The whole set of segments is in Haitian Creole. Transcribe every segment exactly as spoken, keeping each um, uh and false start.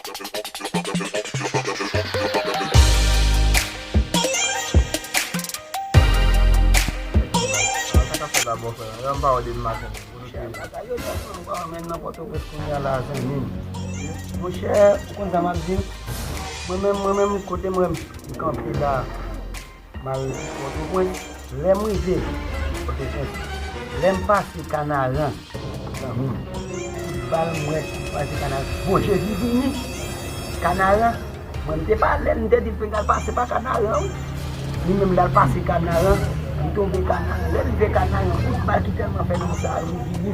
Sa k ap fèt la, bòfrè? Yon pawòl depi maten. Monchè, bagay yo tèlman pa renmen nan Pòtoprens kounye a la, zanmi m. Monchè, ou konn sa m ap di? Mwen menm, mwen menm, kote mwen, m kanpe la, m al Pòtoprens. Lè m rive Pòtoprens, lè m pase Kanaran, zanmi m, tout bal m wè ki pase Kanaran. Bon, Jezi vini Kanaran. Mwen, m te pale l, m te di l, "Pinga l pase pa Kanaran, wi." Li menm, l al pase Kanaran, li tonbe Kanaran. Lè l rive Kanaran, kout bal ki tèlman fè nan sa, li vini.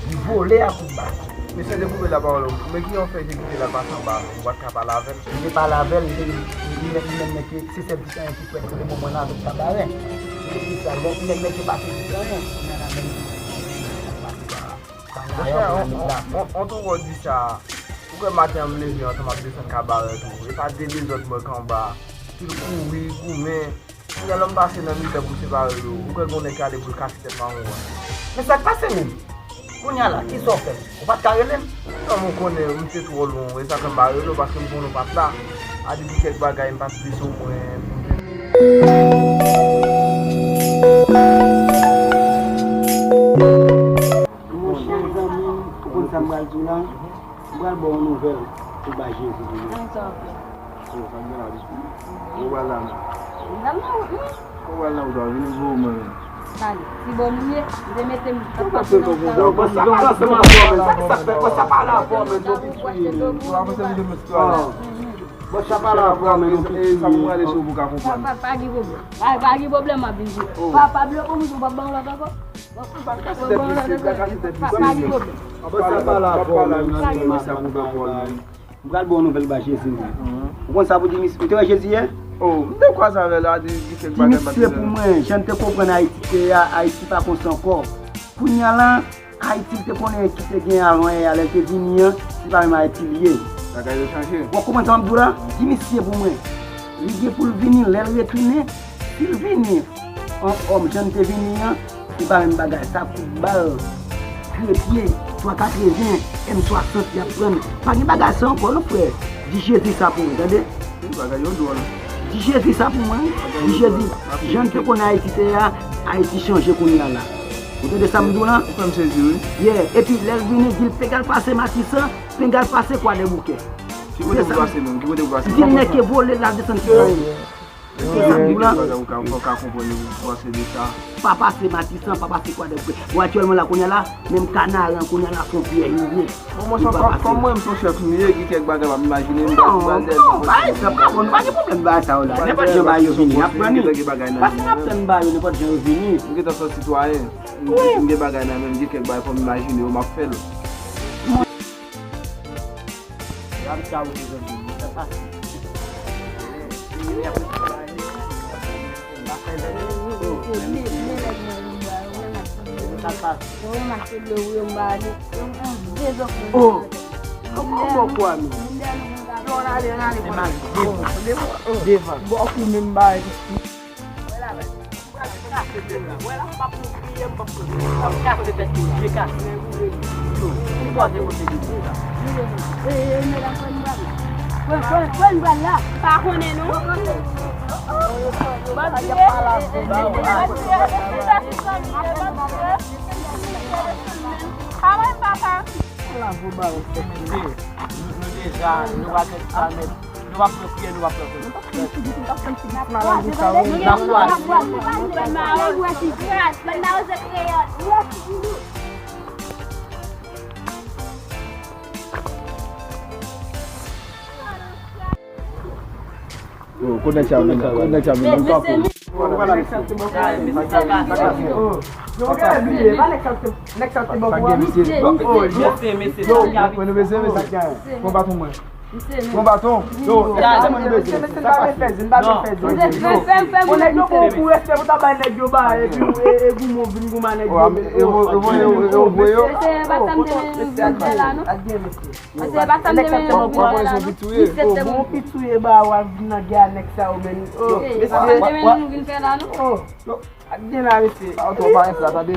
Li vole a kout bal. Mesye, dekouvri lapawòl ou. Men ki yon fè Jezi te la pase anba, ou pa t ka pale avè l? M te pale avè l, li te, li, li, li menm ke se sèl ti anyen ki kwè pou le moman la avèk kabarè. Li te di sa, lè, li menm ke pase ti anyen, kounye a la menm. Monchè, on, on, on, on tou wò di sa. Ou kwè maten an m leve ansanm ap desann kabarè tou. E pa de dezòd mwen k anba. Pil kouri, goumen. Kounye a lè m pase nan mitan pou m separe yo, ou kwè gen yon nèg ki ale pou l kase tèt mawon an. Men sa k pase menm? Kounye a la, kisa w fè? Ou pa t ka rele m? Non, mwen konnen m te twò lwen, e sa fè m pa rele w, paske m konnen w pa t la. A di gen kèk bagay m pa t vle sou mwen pou m te. Monchè zanmi m, ou konn sa m pral di w la? M pral ba w yon nouvèl pou bay Jezi pou mwen. An, sa w fè? Yo, sa m gen la, bisou. Ou pral la, non? Ou pral la, wi. Ou pral la, ou ta vini pou mwen, menm. Pale. Ti bò nou ye, m te mete m. Yo, bò sa pale avè w, menm. Sa ki sa k fè? Bò sa pale avè w, menm. Yo, avanse m de mèt. Bò sa pale avè w, menm. Sa pou mwen ale sou pou ka konprann. Pa, pa, pa gen pwoblèm. Pa, pa gen pwoblèm, m ap vin di. Pa, pa bloke w, m p ap ba w lòt ankò. Bò sa pale avè w, menm. Sa ki pwoblèm? Sa pou mwen, menm. M pral ba w nouvèl ba Jezi, wi. Ou konn sa pou di misye? Ou te wè Jezi yè? Oh, m te kwaze avè l, a di, di kèk bagay m pa t. Di misye pou mwen, jan n te konprann Ayiti te ye a, Ayiti pa konsa ankò. Kounye a la, Ayiti l te konnen ki te gen avan yè a, lè l te vini an, se pa menm Ayiti li ye. Bagay yo chanje. W ap konprann sa m ap di w la? Di misye pou mwen. Li gen pou l vini, lè l retounen, si l vini an òm jan l te vini an, se pa menm bagay. Sa kout bal, trepye, twa katreven, M swasant y ap pran. Pa gen bagay sa ankò non, frè. Di Jezi sa pou mwen, tande? Wi, bagay yo dwòl. Di Jezi sa pou mwen, wi. Di Jezi, jan n te konnen Ayiti te ye a, Ayiti chanje kounye a la. Ou tande sa m di w la? Ou fè m sezi, wi. Yeah. Epi lè l vini, di l, "Pinga l pase Matisan, pinga l pase Kwadèboukè." Ki kote pou pase menm? Ki kote pou pase? Di l nèg ke vole l al desann ti anyen. Ou ka, ou ka konprann, ou ka pase de sa. Pa pase Matisan, pa pase Kwadèboukè. Bon, aktyèlman la, kounye a la, menm Kanaran, kounye a la, se yon pyèj nou ye. Bon, monchè, kòm, kòm mwen, m se yon chèf nou ye, gen kèk bagay m ap imajine, m pa, m pa lèz. Non, non, pa egzanp, pa bon, pa gen pwoblèm bagay sa yo la. Nenpòt jan bagay yo vini, n ap pran li. Paske n ap tann bagay yo, nenpòt jan yo vini. M gentan se yon sitwayen. M, m gen bagay nan men m, gen kèk bagay fò m imajine yo, m ap fè l. Oh, kòman kwami? Devan. Bòkou menm bagay. Pa konnen non. Papa. Lavo ba ou sèkile. Nou, nou deja, nou pa fè sa, men nou pa pran priyè, nou pa pran priyè. Yo, konèksyon an vini, konèksyon an vini, m kanpe. Yo, gen bliye, pa nèg sa te, nèg sa te bò pou an. Yo, mwen nou bezwen, mesye. Pran baton mwen. Pran baton. Yo, se mwen nou bezwen. Mesye, mesye, m pa vle fè zen, m pa vle fè zen. Yo, yon nèg yo bon pou respè pou ta bay nèg yo ba, epi e, e goumen w vin goumen a nèg yo. E, e, e, e, e, e, e, e, Mesye, e pa sa m te menm vin fè la, non. Mesye, e pa sa m te menm vin fè la, non. Bon, pitouye ba w ap vin nan gè a nèg sa yo, men. Oh, mesye, e pa sa m te menm vin fè la, non. Oh, ak gen la, mesye. Sa w tou pa enpla, tande.